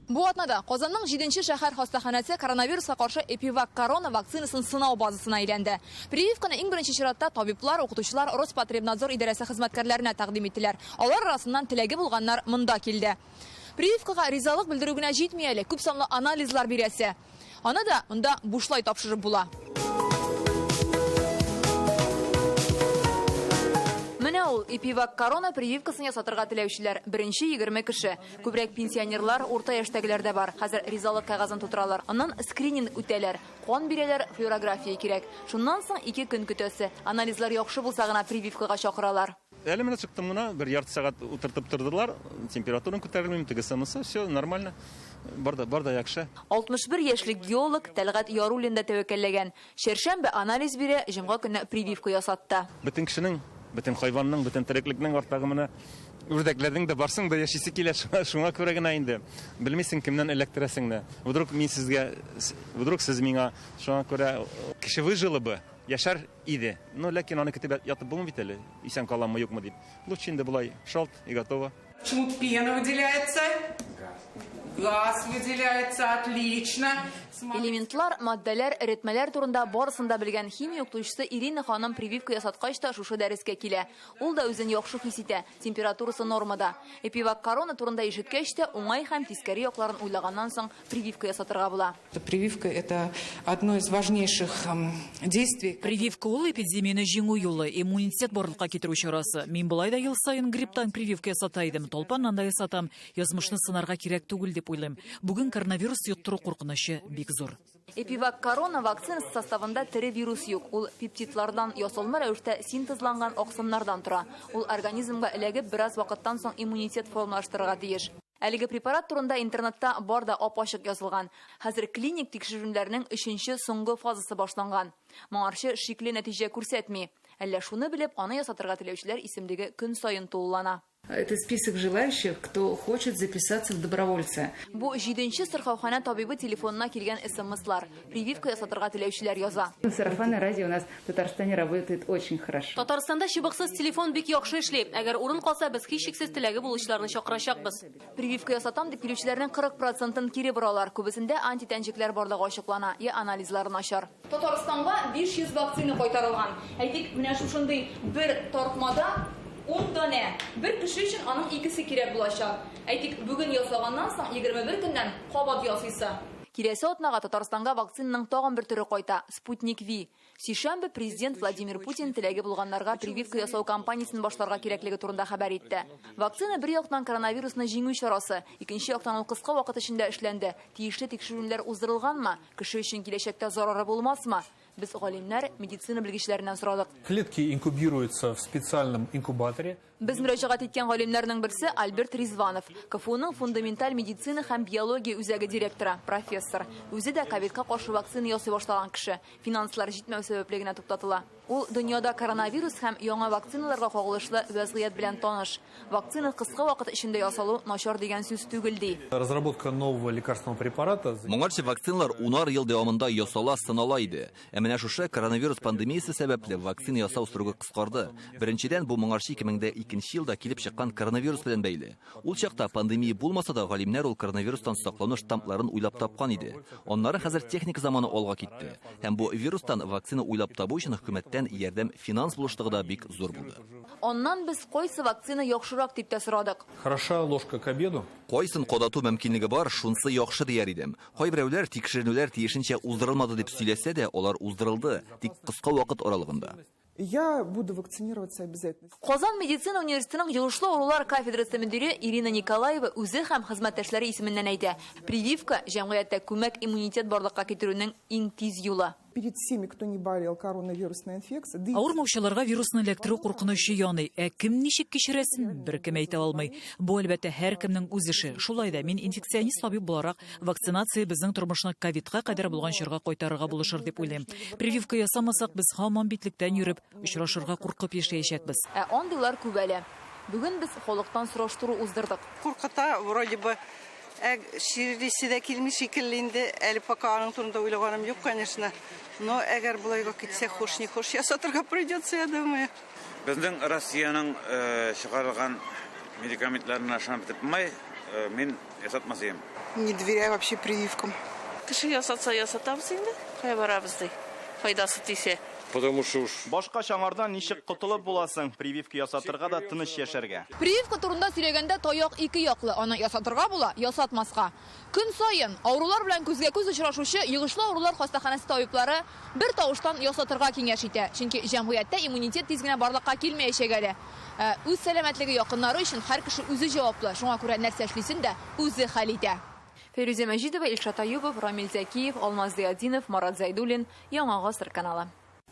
Бу атнада Казанның җиденче шәһәр хастаханәсе коронавируска каршы Эпивак Корона вакцинасын сынау базасына әйләнде. Прививканы иң беренче чиратта табиблар, укытучылар, Роспотребнадзор идарәсе хезмәткәрләренә тәкъдим иттеләр. Алар арасыннан теләге булганнар монда килде. Прививкага ризалык белдерү генә җитми әле, күп санлы анализлар бирәсе. Аны да монда бушлай тапшырып була. Менә ул, Эпивак Корона прививкасын ясатырга теләүчеләр, беренче 20 кеше. Күбрәк пенсионерлар, урта яшьтәгеләр дә бар. Хәзер ризалык кәгазен тутыралар. Аннан скрининг үтәләр. Кан бирәләр, флюорография кирәк. Шуннан соң ике көн көтәсе. Анализлар яхшы булса гына прививкага чакыралар. Әле менә чыктым гына, бер ярты сәгать утыртып тордылар, температурам күтәрелмим, тегесе монысы, все нормально, бар да, бар да яхшы. 61 яшьлек геолог Тәлгать Яруллин да тәвәккәлләгән. Чәршәмбе анализ бирә, җомга көнне прививка ясатты. Бөтен кешенең, бөтен хайванның, бөтен тереклекнең арттагы менә үрдәкләрнең дә барсың да яшисе килә, шуңа күрә генә инде. Белмисең, кемнән эләктерәсең дә. Вдруг мин сезгә, вдруг сез миңа, шуңа күрә кеше выжила бы, яшәр Иде. Ну, ләкин аны көтеп ятып булмый бит әле, исән каламмы, юкмы дип. Лучше инде болай шалт и готово. Почему пена выделяется? Газ выделяется, отлично. Элементлар, матдәләр, эретмәләр турында барысын да белгән химия укытучысы Ирина ханым прививка ясаткач та шушы дәрескә килә. Ул да үзен яхшы хис итә, температурасы нормада. Эпивак Корона турында ишеткәч тә, уңай һәм тискәре якларын уйлаганнан соң прививка ясатырга була. Прививка, это одно из важнейших действий. Прививка ул эпидемияне җиңү юлы, иммунитет барлыкка китерү чарасы. Мин болай да ел саен грипптан прививка ясата идем, талпаннан да ясатам. Язмышны сынарга кирәк түгел дип уйлыйм. Бүген коронавирус йоктыру куркынычы бик зур. Эпивак Корона вакцинасы составында тере вирус юк. Ул пептидлардан, ясалма рәвештә синтезланган аксымнардан тора. Ул организмга эләгеп, бераз вакыттан соң иммунитет формалаштырырга тиеш. Әлеге препарат турында интернетта бар да ап-ачык язылган. Хәзер клиник тикшеренүләрнең өченче, соңгы фазасы башланган. Моңарчы шикле нәтиҗә күрсәтми. Әллә шуны белеп, аны ясатырга теләүчеләр исемлеге көн саен тулылана. Это список желающих, кто хочет записаться в добровольцы. Бу җиденче сырхауханә табибы телефонына килгән смслар. Прививка ясатырга теләүчеләр яза. Сарафанное радио у нас в Татарстане работает очень хорошо. Татарстанда чыбыксыз телефон бик яхшы эшли. Әгәр урын калса, без һичшиксез теләге булучыларны чакырачакбыз. Прививка ясатам дип килүчеләрнең 40 процентын кире боралар. Күбесендә антитәнчекләр барлыгы ачыклана, я анализлары начар. Татарстанга 500 вакцина кайтарылган. Әйтик, менә шушындый бер тартмада ун данә. Бер кеше өчен аның икесе кирәк булачак. Әйтик, бүген ясаганнан соң 21 көннән кабат ясыйсы. Киләсе атнага Татарстанга вакцинаның тагын бер төре кайта, Спутник Ви. Сишәмбе президент Владимир Путин теләге булганнарга прививка ясау кампаниясен башларга кирәклеге турында хәбәр итте. Вакцина бер яктан коронавирусны җиңү чарасы, икенче яктан ул кыска вакыт эчендә эшләнде. Тиешле тикшеренүләр уздырылганмы? Кеше өчен киләчәктә зарары булмасмы? Без галимнәр, медицина белгечләреннән сорадык. Клетки инкубируются в специальном инкубаторе. Без мөрәҗәгать иткән галимнәрнең берсе Альберт Ризванов, КФУның фундаменталь медицина һәм биология үзәге директоры, профессор. Үзе дә ковидка каршы вакцина ясый башлаган кеше. Финанслар җитмәү сәбәпле генә туктатыла. Ул дөньяда коронавирус һәм яңа вакциналарга кагылышлы вәзгыять белән таныш. Вакцина кыска вакыт эчендә ясалу начар дигән сүз түгел, ди. Разработка нового лекарственного препарата. Моңарчы вакциналар унар ел дәвамында ясала, сынала иде. Ә менә шушы коронавирус пандемиясе сәбәпле вакцина ясау срогы кыскарды. Беренчедән, бу моңарчы 2002 елда килеп чыккан коронавирус белән бәйле. Ул чакта пандемия булмаса да, галимнәр ул коронавирустан саклану штампларын уйлап тапкан иде. Аннары хәзер техника заманы алга китте. Һәм бу вирустан вакцина уйлап табу өчен хөкүмәттән ярдәм, финанс булышлыгы да бик зур булды. Аннан без кайсы вакцина яхшырак дип тә сорадык. Хороша ложка к обеду. Кайсын кадату мөмкинлеге бар, шунсы яхшы дияр идем. Кайберәүләр тикшеренүләр тиешенчә уздырылмады дип сөйләсә дә, алар уздырылды, тик кыска вакыт аралыгында. Я буду вакцинироваться обязательно. Казан медицина университетының йогышлы авырулар кафедрасы мөдире Ирина Николаева үзе һәм хезмәттәшләре исеменнән әйтә, прививка, җәмгыятьтә күмәк иммунитет барлыкка китерүнең иң тиз юлы. Перед всеми, кто не болел коронавирусной инфекцией, да и Авырмаучыларга вирусны эләктерү куркынычы яный. Ә кем ничек кичерәсен, беркем әйтә алмый. Бу, әлбәттә, һәркемнең үз эше. Шулай да, мин инфекционист табиб буларак, вакцинация безнең тормышны ковидка кадәр булган чорга кайтарырга булышыр дип уйлыйм. Прививка ясамасак, без һаман битлектән йөреп, очрашырга куркып яшәячәкбез. Ә андыйлар күп әле. Бүген без халыктан сораштыру уздырдык. Куркыта, вроде бы, Ә чирлисе дә килми шикелле инде. Әле пока аның турында уйлаганым юк, конечно. Но әгәр болайга китсә, хуш не хуш ясатырга придется, я думаю. Безнең Россиянең чыгарылган медикаментларына ышанып бетеп булмай, мин ясатмас идем. Не доверяю вообще прививкам. Кеше ясатса ясатабыз инде, кая барабыз ди, файдасы тисә. Потому что уж Башкача аңардан ничек котылып була соң? Прививка ясатырга да тыныч яшәргә. Прививка турында сөйләгәндә таяк ике яклы. Аны ясатырга була, ясатмаска. Көн саен авырулар белән күзгә-күз очрашучы йогышлы авырулар хастаханәсе табиблары бер тавыштан ясатырга киңәш итә. Чөнки җәмгыятьтә иммунитет тиз генә барлыкка килмәячәк әле. Үз сәламәтлеге, якыннары өчен һәр кеше үзе җаваплы. Шуңа күрә нәрсә эшлисен дә үзе хәл итә. Фәйрүзә Мәҗитова, Илшат Аюпов, Рамил Зәкиев, Алмаз Зыятдинов, Марат Зәйдуллин, Яңа Гасыр каналы.